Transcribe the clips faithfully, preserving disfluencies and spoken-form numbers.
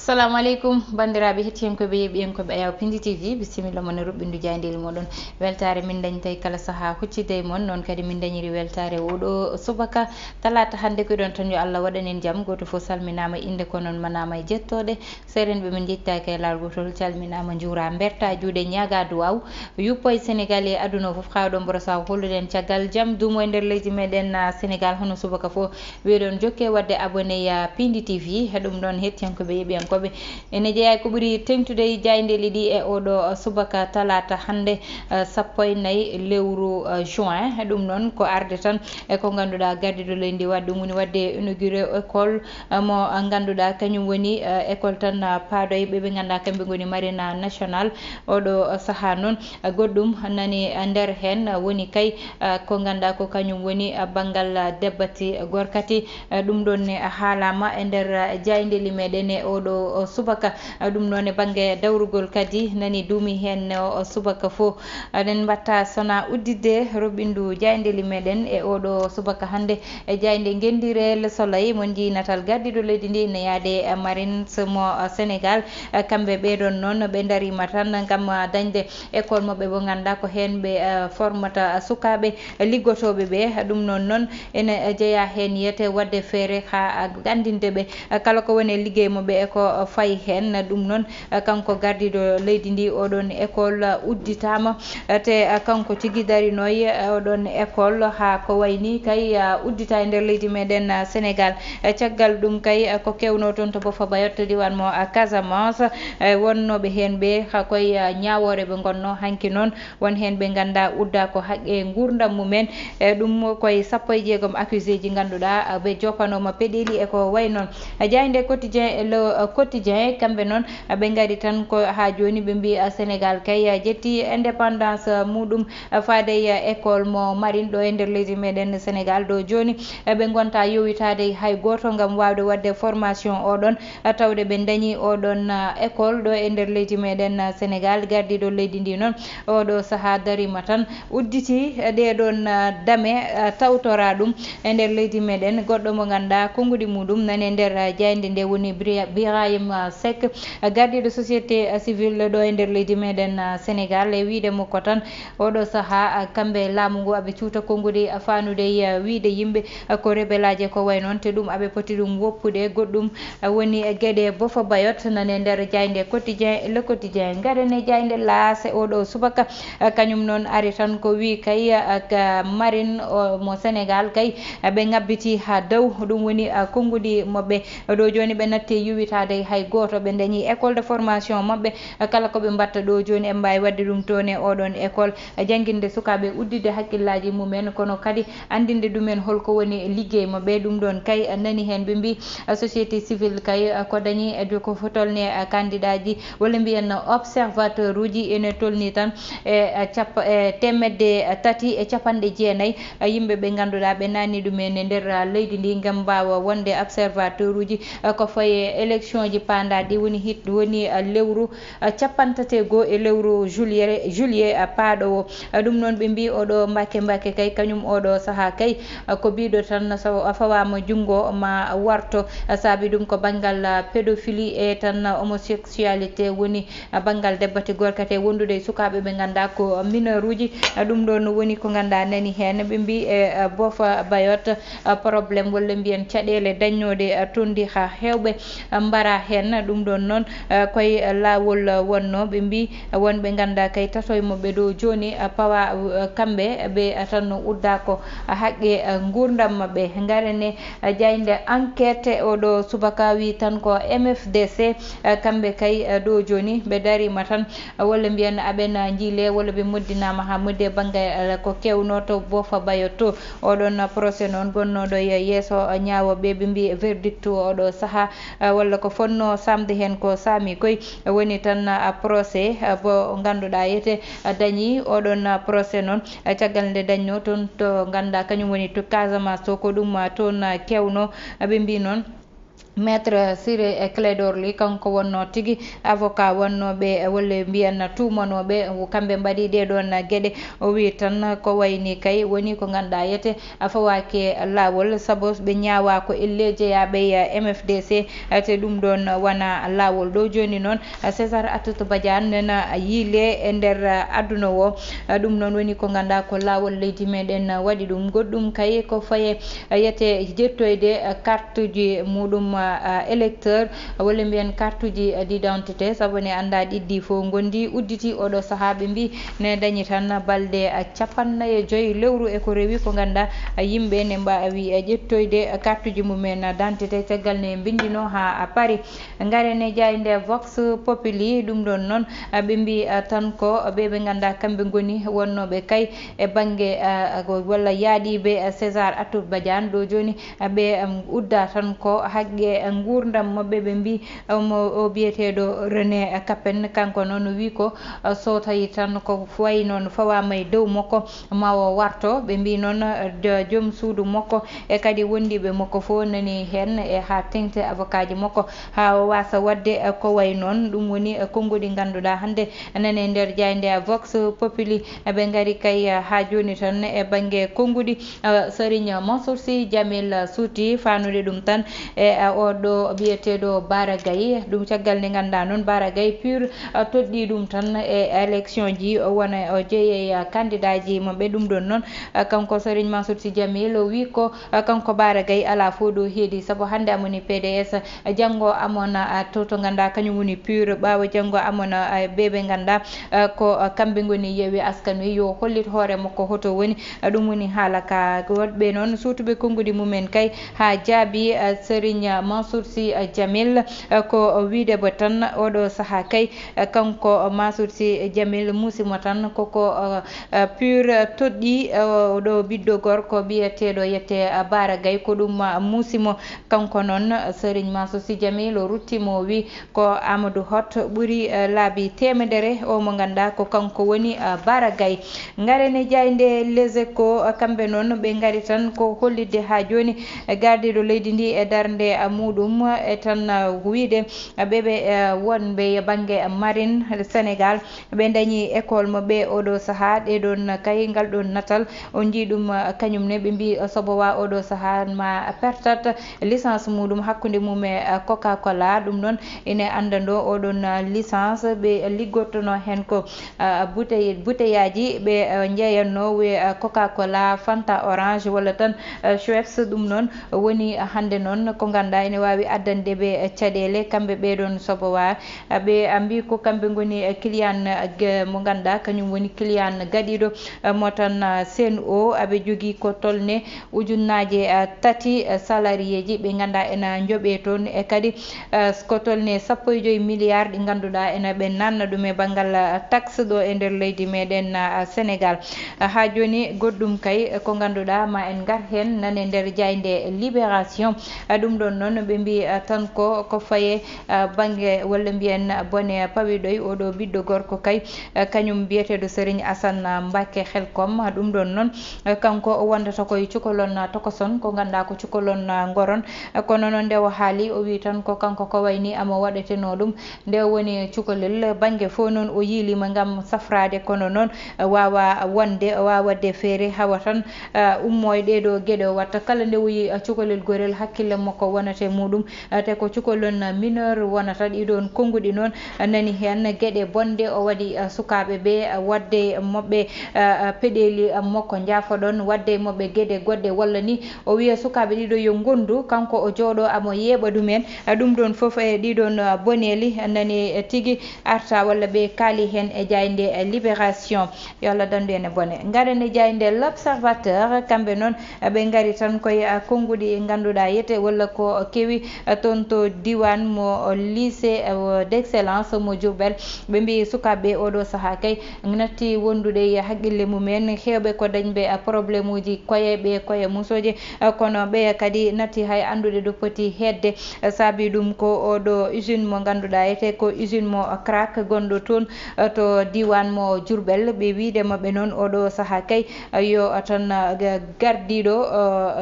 Assalamu aleykum, banndiraaɓe hettiyankooɓe, yeeɓiyankooɓe Ayaw Pindi T V, bisimilla mon e ruɓɓindu jaayndeeli moɗon. Weltaare min dañi tawi kala sahaa huccitde e mon, noon kadi min dañiri weltaare oɗo subaka talaata hannde. Ko ɗon tan, yo Allah waɗan en jam. Gooto fof salminaama innde, ko noon manaama e jettooɗe. Seerenɓe, min njettaaki e laawol gootol, calminaama, njuuraa, mbertaa juuɗe, ñaagaa duwaaw, yuppo e Senegaal e aduna o fof. Haa ɗoon mboro sahaa hollude en caggal jam duumo e nder leydi meɗen, ah, Senegaal, hono subaka fof. Wiɗon jokke waɗde abonné ya Pindi T V. He ɗum ɗoon, hettiyankooɓe, yeeɓiyankooɓe, ene jeyaa ko ɓuri teeŋtude e jaayndeeli ɗi e oɗo subaka talaata hannde, eh, sappo e nayi lewru, eh, juin. He ɗum noon ko arde tan e ko ngannduɗaa gardiiɗo leydi ndi waɗi ɗum, woni waɗde inauguré école, eh, mo ngannduɗaa kañum woni, eh, école tan, eh, paaɗo e ɓe ɓe ngannduɗaa kamɓe ngoni marina national. Oɗo sahaa noon, eh, goɗɗum nani, eh, nder heen, eh, woni kay, eh, ko ngannduɗaa ko kañum woni, eh, banngal, eh, debbati gorkati. Eh, ɗum ɗoon ne haalaama e nder, eh, jaayndeeli meɗen e oɗo, o, subaka. Eh, ɗum noon e bannge dawrugol kadi nani duumi heen o, o, subaka fof. Eɗen mbatta sona udditde roɓɓindu jaayndeeli meɗen e oɗo subaka hannde e jaaynde ngenndire Le Soleil, mon njii natal gardiiɗo leydi ndi ne yaade, eh, Marines mo, eh, Senegaal. Eh, kamɓe ɓee ɗoon noon ɓe ndariima tan ngam, eh, dañde école maɓɓe mo ngannduɗaa ko heen ɓe, eh, formata sukaaɓe liggotooɓe ɓe. Ɗum noon noon ene jeyaa heen yiyete waɗde feere haa anndinde ɓe kala ko woni e liggey maɓɓe e ko fayi heen. Ɗum noon, kanko gardiiɗo leydi ndi, oɗon école udditaama, te kanko tigi darinooyi oɗon école haa ko wayi ni kay uddita e nder leydi meɗen Senegaal. Caggal ɗum kay ko kewnoo toon to Boffa Bayotte, diiwaan mo Casamance, wonnooɓe heen ɓe haa koye ñaawoore ɓe ngonnoo. Hanki noon, won heen ɓe ngannduɗaa uddaa ko haqqe nguurndam mumen. E ɗum, koye sappo e jeegom accusé ji ngannduɗaa ɓe joppanooma peɗeeli e ko wayi noon. Jaaynde Quotidien, Le Quotidien, kamɓe noon ɓe ngari tan ko haa jooni ɓe mbiyi Senegaal kay ƴetti indépendance muɗum faade e école mo Marine ɗo e nder leydi meɗen Senegaal. Ɗo jooni ɓe ngonta yowitaade hay gooto ngam waawde waɗde formation oɗon, tawde ɓe dañi oɗon, ah, école ɗo e nder leydi meɗen, ah, Senegaal. Gardiiɗo leydi ndi noon, oɗo sahaa dariima tan, udditi, eh, ɗee ɗoon, ah, dame, ah, tawtoraa ɗum e nder leydi meɗen. Goɗɗo mo ngannduɗaa konnguɗi muɗum nani e nder, ah, jaaynde nde woni Bira-, Birahim, ah, Seck, ah, gardiiɗo société, ah, civile ɗo e nder leydi meɗen, ah, Senegaal. E wiyde mo ko tan, oɗo sahaa, ah, kamɓe laamu ngu aɓe cuuta konnguɗi, ah, faanude e, ah, wiyde yimɓe, ah, ko rebelaaji ko wayi noon, te ɗum aɓe poti ɗum woppude. Goɗɗum, ah, woni, ah, geɗe Boffa Bayotte nani e nder jaaynde Quotidien, Le Quotidien. Ngaren e jaaynde L'As e oɗo subaka, ah, kañum noon ari tan ko wi kay, ah, ka Marine o mo Senegaal kay, ah, ɓe ngabbiti haa dow, ɗum woni, ah, konnguɗi maɓɓe. Ɗo jooni ɓe natti yowitaade hay gooto, ɓe dañi école de formation maɓɓe, kala ko ɓe mbatta ɗo jooni, eɓe mbaawi waɗde ɗum toon e oɗon école, jannginde sukaaɓe, udditde hakkillaaji mumen, kono kadi anndinde ɗumen holko woni liggey maɓɓe. Ɗum ɗoon kay nani heen, ɓe mbii société civile kay ko dañi e ko tolni e candidat ji, walla mbiyen observateur uji, ene tolni tan e cappa-, e teemedde tati e capanɗe jeenayi yimɓe ɓe ngannduɗaa ɓe naatni ɗumen e nder leydi ndi ngam mbaawa wonde observateur uji ko fayi e élection ji paandaaɗi, woni hit-, woni, ah, lewru, ah, cappantate goo e lewru juillet, juillet, ah, paaɗo o. Ah, ɗum noon ɓe mbii oɗo Mbaake Mbaake kay, kañum oɗo sahaa kay, ah, ko biiɗo tan, so a fawaama junngo ma warto. Ah, saabi ɗum ko banngal, ah, pédophilie e tan, ah, homosexualité, woni, ah, banngal debbati gorkate wondude e sukaaɓe ɓe ngannduɗaa ko mineur uji. Ah, ɗum ɗoon woni ko ngannduɗaa nani heen. Ɓe mbii e, ah, Boffa Bayotte, ah, problème walla mbiyen caɗeele dañnooɗe, ah, toon ndi haa heewɓe, ah, mbara heen. Ɗum ɗoon noon, ah, koye laawol, ah, wonnoo. Ɓe mbii, ah, won ɓe ngannduɗaa kay tato e maɓɓe ɗo jooni, ah, pawa, ah, kamɓe ɓe, ah, tan no uddaa ko, ah, haqqe, ah, nguurndam maɓɓe. Ngaren e, ah, jaaynde Enquête, oɗo subaka wi tan ko M F D C, ah, kamɓe kay, ah, ɗo jooni ɓe dariima tan, ah, walla mbiyen aɓen, ah, njiile walla ɓe moddinaama haa moddi e bannge, ah, ko kewnoo to Boffa Bayotte to. Oɗon procès noon gonnooɗo e yeeso ñaawooɓe, ɓe mbii verdict oɗo sahaa, ah, walla ko fotnoo saamde heen ko saami koy, woni tan, ah, procès, ah, mo ngannduɗaa yete, ah, dañi oɗon, ah, procès noon, ah, caggal nde dañnoo toon to ngannduɗaa kañum woni to Casamance to, ko ɗum, ah, toon, ah, kewnoo. Ah, ɓe mbii noon Maître Ciré Clédor Ly, kanko wonno tigi avocat wonnooɓe, walla mbiyen tuumanooɓe, kamɓe mbaɗi ɗee ɗoon geɗe. O wii tan ko wayni kay woni ko ngannduɗaa yete a fawaaki laawol, sabu ɓe ñaawaa ko ellee jeyaaɓe e M F D C, te ɗum ɗoon wona laawol. Ɗo jooni noon, César Atoute Badiane nena yiile e nder aduna o. Ɗum noon woni ko ngannduɗaa ko laawol leydi meɗen waɗi ɗum. Goɗɗum kay ko faye yete ƴettoyde kartuji muɗum, ah, électeur, walla mbiyen kartuji d'identité, sabu ne annda ɗiɗɗi fof ngondi udditi oɗo sahaa. Ɓe mbi ne dañi tan balɗe, ah, capannayi e joyi lewru e ko rewi ko ngannduɗaa, ah, yimɓe ne mbaawi, ah, ƴettoyde kartuji mumen d'identité caggal ne mbindino haa, ah, Paris. Ngaren e jaaynde Vox Populi, ɗum ɗoon noon, ah, ɓe mbi, ah, tan ko ɓe ɓe ngannduɗaa kamɓe ngoni wonnooɓe kay e bannge, ah, ko walla yaaɗiiɓe, ah, César Atoute Badiane. Ɗo jooni, ah, ɓe, am, udda tan ko haqqe, ah, nguurndam maɓɓe. Ɓe mbi, ah, mo o biyeteeɗo René Capen, kanko noon o wi ko, ah, so tawi tan ko fayi noon fawaama e dow makko, ma o warto. Ɓe mbi noon, eh, jo-, joom suudu makko e kadi wondiiɓe makko fof nani heen e haa teŋti avocat ji makko haa o waasa waɗde, eh, ko wayi noon. Ɗum woni, eh, konnguɗi ngannduɗaa hannde nani e nder jaaynde Vox Populi. Eh, ɓe ngari kay, eh, haa jooni tan e bannge konnguɗi, eh, Serigne Mansour Sy Djamil suuti faanude ɗum tan e, eh, oɗo biyeteeɗo Bara Gaye. Ɗum caggal nde ngannduɗaa noon Bara Gaye pur a toɗɗii ɗum tan e élection ji, o wona o jeeyey, a, candidat ji maɓɓe. Ɗum ɗoon noon, a, kanko Serigne Mansour Sy Djamil o wii ko, a, kanko Bara Gaye alaa fof ɗo heedi, sabu hannde amoni P D S, a, janngo amona, a, to, to ngannduɗaa kañum woni pur, ɓaawo janngo amona, a, ɓe ɓe ngannduɗaa, a, ko, a, kamɓe ngoni Yewwi Askan Wi, yo hollit hoore makko hoto woni. Ɗum woni haala ka. Woɗɓe noon suutuɓe konnguɗi mumen kay haa jaabi, eh, Serigne Mansour Sy, eh, Djamil, eh, ko wiide bo tan oɗo sahaa kay, eh, kanko Mansour Sy Djamil muusimo tan koko, eh, eh, pur toɗɗi, eh, oɗo ɓiɗɗo gorko biyeteeɗo yette, eh, Bara Gaye, ko ɗum, eh, muusimo. Kanko noon, eh, Serigne Mansour Sy Djamil o ruttimo o wi, ko Amadou Hott ɓuri, eh, laabi teemedere o mo ngannduɗaa ko kanko woni, eh, Bara Gaye. Ngaren e jaaynde Les Échos, eh, kamɓe noon ɓe ngari tan ko hollitde haa jooni, eh, gardiiɗo leydi ndi e darnde, eh, muɗum, eh, e tan, eh, wiide, eh, ɓe ɓe, eh, wonɓe e bannge marine Sénégal, ɓe dañi école maɓɓe oɗo sahaa. Ɗee ɗoon kay ngal ɗoon natal on njii ɗum, eh, kañum ne ɓe mbi, eh, sobowa oɗo sahaa ma pertat licence muɗum hakkunde mum e, eh, Coca-Cola. Ɗum noon ene anndandoo oɗon, eh, licence ɓe liggottono heen ko, eh, bouteille, bouteillaaji ɓe, eh, njeeyatno we, eh, Coca-Cola, Fanta Orange walla tan, eh, Schweppes. Ɗum noon woni hannde noon ko ngannduɗaa ene waawi addande ɓe, eh, caɗeele kamɓe ɓee ɗoon sobowa. Eh, ɓe, eh, mbi ko kamɓe ngoni, eh, client, eh, ge-, mo ngannduɗaa kañum woni client gaɗiiɗo, eh, mo tan, eh, Sen O. Aɓe jogii ko tolne ujunnaaje, eh, tati, eh, salarié ji ɓe ngannduɗaa ena njoɓee toon, e kadi, eh, ko tolne sappo e joy milliard ɗi ngannduɗaa ena ɓe nanna ɗum e banngal, eh, taxe ɗo e nder leydi meɗen, eh, Sénégal. Eh, haa jooni goɗɗum kay, eh, ko ngannduɗaa ma en ngar heen nane nder jaaynde Libération. Eh, ɗum ɗoon noon ɓe mbi, eh, tan ko, ko faye, eh, bannge walla mbiyen bone pawiɗoy oɗo ɓiɗɗo gorko kay, eh, kañum biyeteeɗo Serigne Assane Mbacké Xelkom. Ɗum ɗoon noon, eh, kanko o wondata koye cukalon, eh, tokoson, ko ngannduɗaa ko cukalon, eh, ngoron. Eh, kono noon nde o haali, o wii tan ko kanko ko wayni amo waɗetenoo ɗum. Nde o woni cukalel, bannge fof noon o yiiliima ngam safraade, kono noon, eh, waawa wonde, o waawa waɗde feere hawa tan, eh, ummoo e ɗee ɗoo geɗe o watta. Kala nde o yii, eh, cukalel gorel, hakkille makko wonata e muɗum. Eh, te ko cukalon, eh, mineur wonata. Ɗii ɗoon konnguɗi noon, eh, nani heen geɗe bonɗe o waɗi, eh, sukaaɓe ɓe, eh, waɗde moɓɓe, eh, eh, peɗeeli, eh, makko njaafoɗon, waɗde moɓɓe geɗe goɗɗe walla ni o wiya sukaaɓe ɗiɗo yo ngondu, kanko o jooɗo amo yeeɓa ɗumen. Eh, ɗum ɗoon fof e ɗii ɗoon, eh, boneeli, eh, nani, eh, tigi arta walla ɓe kaali heen e jaaynde, eh, Libération. Yo Allah danndu en e bone. Ngaren e jaaynde L'Observateur, kamɓe noon, eh, ɓe ngari tan koye, eh, konnguɗi ngannduɗaa yete walla ko kewi, eh, toon to diiwaan mo, eh, lycée, eh, d'excellence mo Diourbel. Ɓe mbi sukaaɓe oɗo sahaa kay natti wondude e haqqille mumen, heewɓe ko dañɓe, eh, problème uji koye ɓe, koye musooje, eh, kono ɓeya kadi natti hay anndude ɗo poti heedde. Eh, saabi ɗum ko oɗo usine mo ngannduɗaa etee ko usine mo crack gonɗo toon, eh, to diiwaan mo Diourbel. Ɓe wiide maɓɓe noon oɗo sahaa kay, eh, yo tan, eh, ga-, gardiiɗo,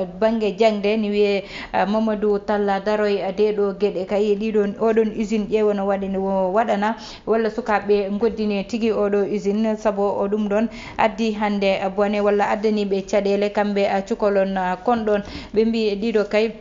eh, bannge jaŋde ne wiyee, eh, Mamadou talla daroy, eh, ɗee ɗoo geɗe kay, ɗiɗon, oɗon usine ƴeewa no waɗi, no waɗana, walla sukaaɓe ngoddine tigi oɗo usine, sabu o ɗum ɗon addi hannde, eh, bone walla addaniiɓe caɗeele kamɓe, eh, cukalon, eh, kon ɗon. Ɓe mbii ɗiɗo kay,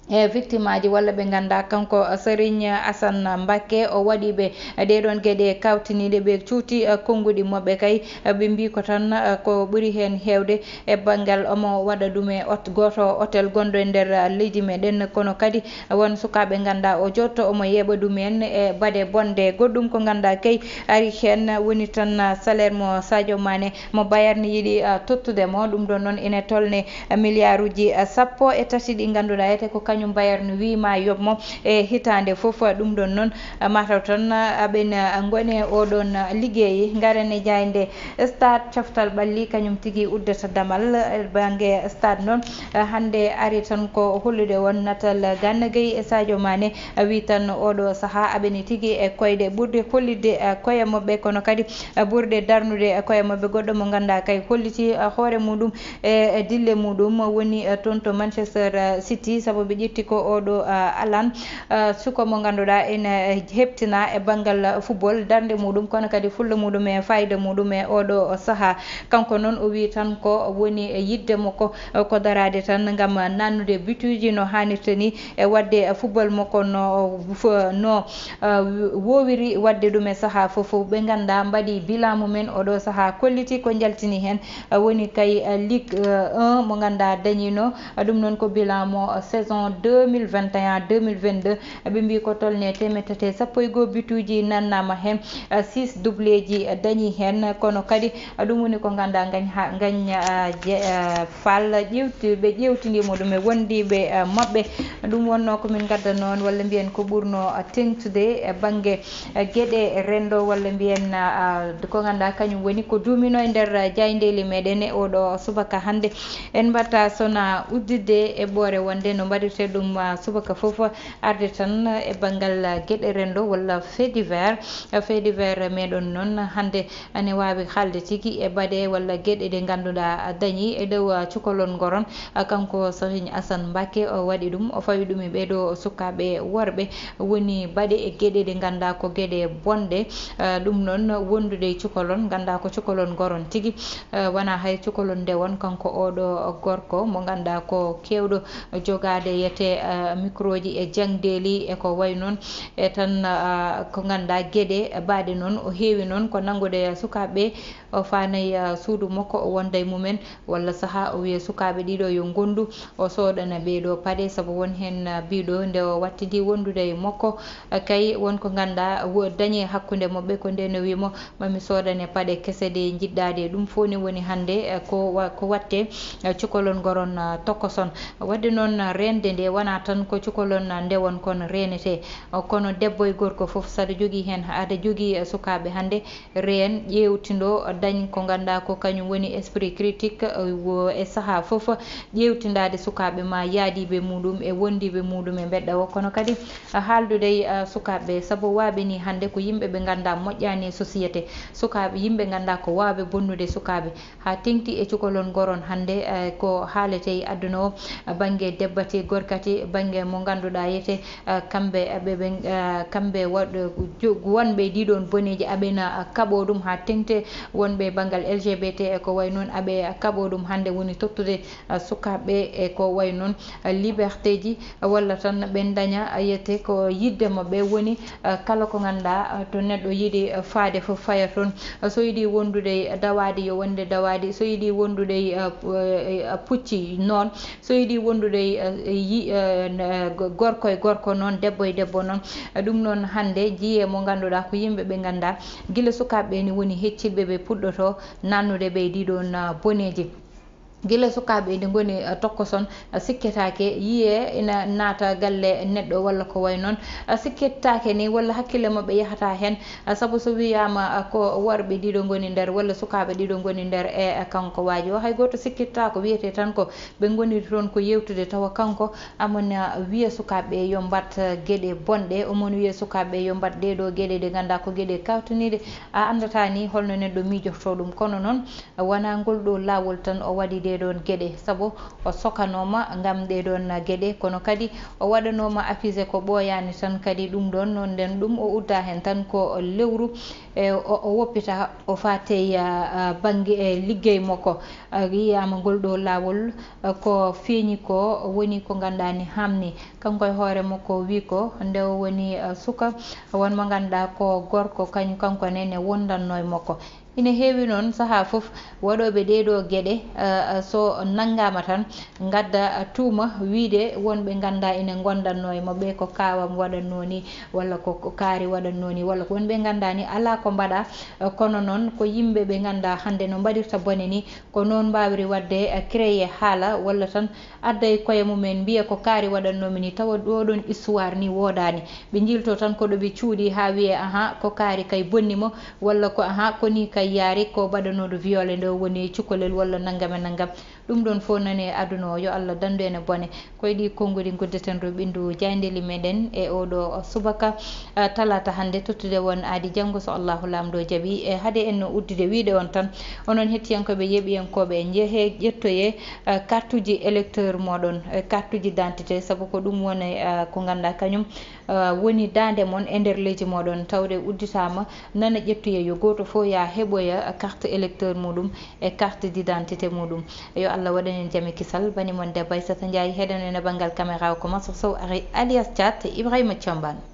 e victime aji walla ɓe nganndaa kanko, eh, Serigne Assane Mbacké o waɗiiɓe, eh, ɗee ɗon geɗe kawtiniiɗe ɓe cuuti, eh, konnguɗi maɓɓe kay, eh, ɓe mbii ko tan, eh, ko ɓuri heen heewde e banngal omo waɗa ɗum e ot-, gooto hôtel gonɗo e nder, ah, leydi meɗen, kono kadi won sukaaɓe nganndaa o jotto omo yeeɓa ɗum en e baɗe bonde. Goɗɗum ko nganndaa kay ari heen woni tan, ah, salaire mo Sadio Mané mo Bayern yiɗi, ah, tottude mo. Ɗum ɗon noon ene tolne, ah, milliard uji, ah, sappo e tati ɗi ngannduɗaa ete ko kañum Bayern wii ma yoɓ mo e hitaande fof. Ɗum ɗon noon, ah, mataw tan, ah, aɓen, ah, ngone oɗon, ah, liggeeyi. Ngaren e jaaynde Stade coftal ɓalli kañum tigi uddata damal, eh, bannge stade noon, eh, hannde ari tan ko hollude won natal Gana Gueye e Sadio Mané, eh, wi tan oɗo sahaa aɓeni tigi e koyɗe ɓurɗe hollitde, eh, koye maɓɓe, kono kadi, eh, ɓurɗe darnude e koye maɓɓe. Goɗɗo mo nganndaa kay holliti, eh, hoore muɗum e, e dille muɗum woni, eh, toon to Manchester, eh, City, sabu ɓe ƴetti ko oɗo, eh, Alan, eh, suka mo ngannduɗaa ene, eh, heptina e banngal football, darnde muɗum, kono kadi fulla muɗum e fayida muɗum e oɗo sahaa. Kanko noon o wii tan ko woni e yiɗde makko, eh, ko daraade tan ngam nannude bituuji no haanirta ni e waɗde, eh, football makko no, no, eh, woowiri waɗde ɗum e sahaa fof. Ɓe nganndaa mbaɗi bilan mumen oɗo sahaa, kolliti ko njaltini heen, eh, woni kay, eh, Ligue, eh, un mo nganndaa dañiino, eh, ɗum noon ko bilan mo, eh, saison deux mille vingt et un deux mille vingt-deux. Eh, ɓe mbii ko tolne teemedde tati e sappo e goo bituuji nannaama heen, eh, six doubleeji, eh, dañii heen. Kono kadi, eh, ɗum woni ko nganndaa ngañ ha, ngañ, eh, je-, eh, Fall ƴeewti, ɓe ƴeewtindiima ɗum e wondiiɓe, eh, maɓɓe. Ɗum wonnoo ko min ngaddanoo on, walla mbiyen ko ɓurnoo, eh, teeŋtude e bannge, eh, geɗe renndo, walla mbiyen, ah, ko nganndaa kañum woni ko duuminoo e nder, ah, jaayndeeli meɗen e oɗo subaka hannde. En mbaɗta sona udditde e ɓoore wonde no mbaɗirte ɗum, ah, subaka fof arde tan e banngal, ah, geɗe renndo walla fait divers. Ah, fait divers meɗen noon hannde ene waawi haalde tigi e baɗe walla geɗe ɗe ngannduɗaa dañi e dow, ah, cukalon ngoron. Ah, kanko Serigne Assane Mbacké o waɗi ɗum, o fawi ɗum e ɓeeɗo sukaaɓe worɓe woni baɗe e geɗe ɗe nganndaa ko geɗe bonɗe. Ah, ɗum noon wondude e cukalon, nganndaa ko cukalon ngoron tigi, ah, wonaa hay cukalon ndewon. Kanko oɗo gorko mo nganndaa ko keewɗo jogaade yete, ah, microji e jaŋdeeli e ko wayi noon, e tan, ah, ko nganndaa geɗe baaɗe noon o heewi noon ko nanngude sukaaɓe. O faanay, ah, suudu makko, o wonda e mumen, walla sahaa o wiya sukaaɓe ɗiɗo yo ngondu, o soodana ɓeeɗo paɗe, sabu won heen, ah, biiɗo nde o wattidi wondude e makko, ah, kay won ko nganndaa wo-, dañi hakkunde maɓɓe, ko ndeen o wi mo, mami soodane paɗe kese ɗe njiɗɗaa ɗe. Ɗum fof ne woni hannde, ah, ko wa-, ko watte, ah, cukalon ngoron, ah, tokoson. Waɗde noon, ah, reende nde wonaa tan ko cukalon, ah, ndewon kon reenetee, ah, kono debbo e gorko fof, saɗa jogii heen, aɗa jogii, ah, sukaaɓe hannde, reen, ƴeewtindo, dañ ko nganndaa ko kañum woni esprit critique, eh, wo-, e sahaa fof, ƴeewtindaade sukaaɓe ma, yaadiiɓe muɗum e wondiiɓe muɗum e mbeɗa o, kono kadi, eh, haaldude e, eh, sukaaɓe, sabu waaɓe ni hannde ko yimɓe ɓe nganndaa moƴƴaani e société, sukaaɓe, yimɓe nganndaa ko waawɓe bonnude sukaaɓe, haa teŋti e cukalon ngoron hannde, eh, ko haalete e aduna o, eh, bannge debbati, gorkati, bannge mo ngannduɗaa yete, eh, kamɓe, eh, ɓe, ɓe, eh, kamɓe waɗ-, jo-, wonɓe ɗiɗon boneeji aɓena, eh, kaɓo ɗum haa teŋte, wonɓe banngal L G B T e ko wayi noon aɓe, eh, kaɓo ɗum hannde woni tottude, eh, sukaaɓe e ko wayi noon, eh, liberté ji, eh, walla tan ɓe daña, eh, yete ko yiɗde maɓɓe woni, eh, kala ko nganndaa, eh, to neɗɗo yiɗi, eh, faade fof faya toon. Eh, so yiɗi wondude e dawaadi yo wonde dawaadi, so yiɗi wondude e, eh, pu-, eh, eh, pucci noon, so yiɗi wondude e, eh, yi-, eh, n-, eh, go-, gorko e gorko noon, debbo e debbo noon. Eh, ɗum noon hannde jiyee mo ngannduɗaa ko yimɓe ɓe nganndaa gila sukaaɓe ɓe ni woni heccitɓe ɓe puɗɗoto nannude ɓe e ɗiɗon, ah, boneeji. Gila sukaaɓe ɓe ni ngoni, ah, tokkoson, ah, sikketaake yiyee ina naata galle neɗɗo walla ko wayi noon. Ah, sikketaake ni walla hakkille maɓɓe yahata heen, ah, sabu so wiyaama, ah, ko worɓe ɗiɗo ngoni nder walla sukaaɓe ɗiɗo ngoni nder e, e kanko waaji o, hay gooto sikkittaako, wiyetee tan ko ɓe ngoniri toon ko yeewtude, tawa kanko amon, ah, wiya sukaaɓe yo mbaɗ, ah, geɗe bonɗe, omon wiya sukaaɓe yo mbaɗ ɗee ɗoo geɗe ɗe nganndaa ko geɗe kawtaniiɗe. A anndataa ni holno neɗɗo miijortoo ɗum, kono noon wonaa ngol ɗoo laawol tan o waɗi ɗe ɗee ɗoon geɗe, sabu o sokanooma ngam ɗee ɗoon geɗe, kono kadi o waɗanooma accusé ko ɓooyaani tan. Kadi ɗum ɗoon noon, nden ɗum o udda heen tan ko lewru, e o, o woppita o faatey, a, a, bannge e liggey makko. A, yiyaama ngol ɗo laawol, a, ko feeñi ko woni ko ngannduɗaa ni haamni. Kanko e hoore makko o wii ko nde o woni, a, suka, won mo ngannduɗaa ko gorko, kañum, kanko nene wondanno e makko. Ina heewi noon sahaa fof waɗooɓe ɗee ɗoo geɗe, a, a, so nanngaama tan, ngadda, a, tuuma wiyde won ɓe ngannduɗaa ina ngondanno e maɓɓe, ko kaawam waɗatnoo ni, walla ko, ko kaari waɗatnoo ni, walla ko won ɓe ngannduɗaa ni alaa ko mbaɗaa, a, kono noon ko yimɓe ɓe ngannduɗaa hannde no mbaɗirta bone ni, ko noon mbaawri waɗde, a, créé haala walla tan adda e koye mumen mbiya ko kaari waɗatnoomi ni, tawa ɗoo ɗoon histoire ni woodaani. Ɓe njilto tan ko ɗo ɓe cuuɗi haa wiyee, ahan, ko kaari kay bonni mo, walla ko, ahan, ko ni kay yaari, ko baɗanooɗo viole nde o woni e cukalel walla nanngam e nanngam. Ɗum ɗoon fof nani e aduna o, yo Allah danndu en e bone. Ko e ɗii konnguɗi nguddeten ɗo ɓinndu jaayndeeli meɗen e oo ɗoo subaka, a, talaata hannde, tottude won aadi janngo so Allahu Laamɗo jaɓi. E hade en uddude wiyde on tan, onon hettiyankooɓe, yeeɓiyankooɓe, njehee ƴettoyee, a, kartuuji électeur mooɗon, e kartuuji d'identité, sabu ko ɗum woni, a, ko ngannduɗaa kañum, a, woni daande mon e nder leydi mooɗon, tawde udditaama nana ƴettoyee, yo gooto fof yaa heɓoya carte électeur muɗum e carte d'identité muɗum. Yo Allah waɗan en jam e kisal. Bani mon debbo Aissata Ndiaye, heɗen en e banngal caméra o ko Mansour Sow ari alias Thiat, Ibrahima Thiombane.